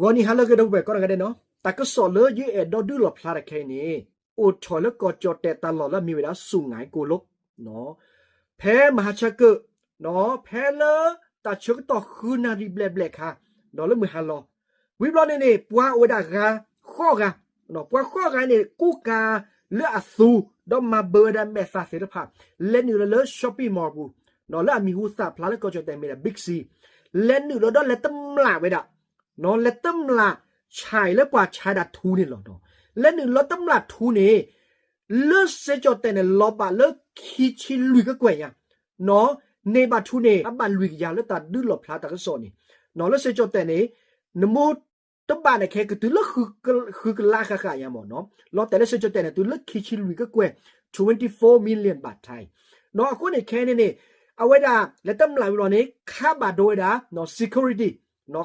ဂီၤနံၤဟါလၢအဂ့ၤ ဒီပုၢ်ဝဲၢ်ကိးဂၤဒဲးနီၤ, တၢ်ကစီၣ်လၢယအဲၣ်ဒိးဒုးလီၣ်ဖျါတခါအံၤန့ၣ် အိၣ်ထီၣ်လၢကီၢ်ကၠီၣ်တဲၣ်တၢ်လီၢ်လၢအမံၤဝဲဒၣ် စူၣ်ငါကိလိး ဖဲမဟါဆၢကၢၣ် ဖဲလၢတၢ်ဆၢကတီၢ်ဃုနၣ်ရံၣ်ဘျဲၣ်ဘျဲၣ်အခါ ဒီးလၢမုၢ်ဟါလီၤ, ဝံၤဘျီန့ၣ်န့ၣ် ပှၤအိၣ်ဝဲဒၣ်ဂၤဃိးဂၤ, ပှၤဃိးဂၤန့ၣ် ကူကၤလၢအသူ ဒီးမၤဘၢဝဲဒၣ်မဲာ်သၣ်သ့ၣ်တဖၣ် လဲၤနုာ်လီၤလၢ shopping mall ပူၤ, လၢအမံၤဟူသၣ်ဖျါလၢကီၢ်ကၠီၣ်တဲၣ်မ့ၢ်ဒၣ် Big C, လဲၤနုာ်လီၤဒီးလဲၤတမျၢ်ဝဲဒၣ် လဲၤတမျၢ်ဆဲးလၢပှၤဆဲးဒၣ်ထူန့ၣ်လီၤ. လဲၤနုာ်လီၤတမျၢ်ထူန့ၣ် လၢစ့ၢ်ကီၣ်တဲၣ်န့ၣ် လီၤဘၣ်လၢခံဆံလွံၢ်ကကွဲၢ်ညါ, န့ၢ်ဘၣ်ထူန့ၣ် အဘၣ်လွံၢ်ကယၤလၢတၢ်ဒုးလီၣ်ဖျါတၢ်ကစီၣ်န့ၣ်, လၢစ့ၢ်ကီၣ်တဲၣ်န့ၣ် နမ့ၢ်တဘၣ်န့ၣ်ခဲ ကတုၤလၢဃုကလးဃၣ်ဃၣ်ညါမ့ၢ်နီၤ, လီၤတဲာ်လၢစ့ၢ်ကီၣ်တဲၣ်န့ၣ် တုၤလၢခံဆံလွံၢ်ကကွဲၢ် twenty four million ဘၣ်ထါအံၤ, အဃိန့ၣ်ခဲန့ၣ်န့ၣ် အဝဲဒၣ်လဲၤတမျၢ်ဝံၤလီၤန့ၣ် ခးဘၣ်ဒိဝဲဒၣ် security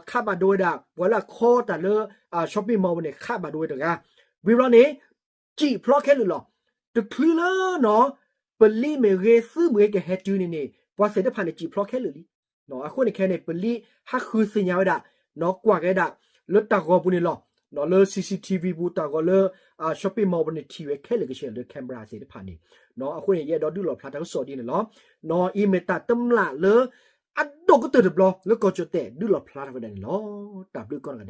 ခးဘၣ်ဒိဝဲဒၣ် ပှၤလၢအခီတၢ်လၢ shopping mall ပူၤန့ၣ် ခးဘၣ်ဒိဝဲတဂၤ, ဝံၤဘျီန့ၣ် စံၣ်ဖျီခဲလၢာ်လီၤ. တချုးလၢနီၤ ပလံၤမ့ၢ်ဂ့ၤ သုးမ့ၢ်ဂ့ၤ ကဟဲတုၤန့ၣ်န့ၣ် ပှၤသ့ၣ်တဖၣ်န့ၣ် စံၣ်ဖျီခဲလၢာ်လံ. အဃိန့ၣ်ခဲန့ၣ် ပလံၤဟးဃုသ့ၣ်ညါဝဲဒၣ် ကွၢ်က့ၤဒၣ် လၢတၢ်ဂီၤပူၤန့ၣ်လီၤ. လၢ C C T V ပူၤ တၢ်ဂီၤလၢ shopping mall ပူၤန့ၣ် ထံၣ်ဝဲခဲလၢာ်ကဆ့လၢ camera သ့ၣ်တဖၣ်န့ၣ်, အဃိန့ၣ် ယအဲၣ်ဒိးဒုးလီၣ်ဖျါတၢ်ကစီၣ်ဒ်န့ၣ်လီၤ. အံၤမ့ၢ်တၢ်တမျၢ်လၢ အဒိၣ်ကတၢၢ်တဘျီလၢကီၢ်ကၠီၣ်တဲၣ်ဒုးလီၣ်ဖျါထီၣ်ဝဲဒၣ်န့ၣ်လီၤ. တၢ်ဘျုးကိးဂၤဒဲး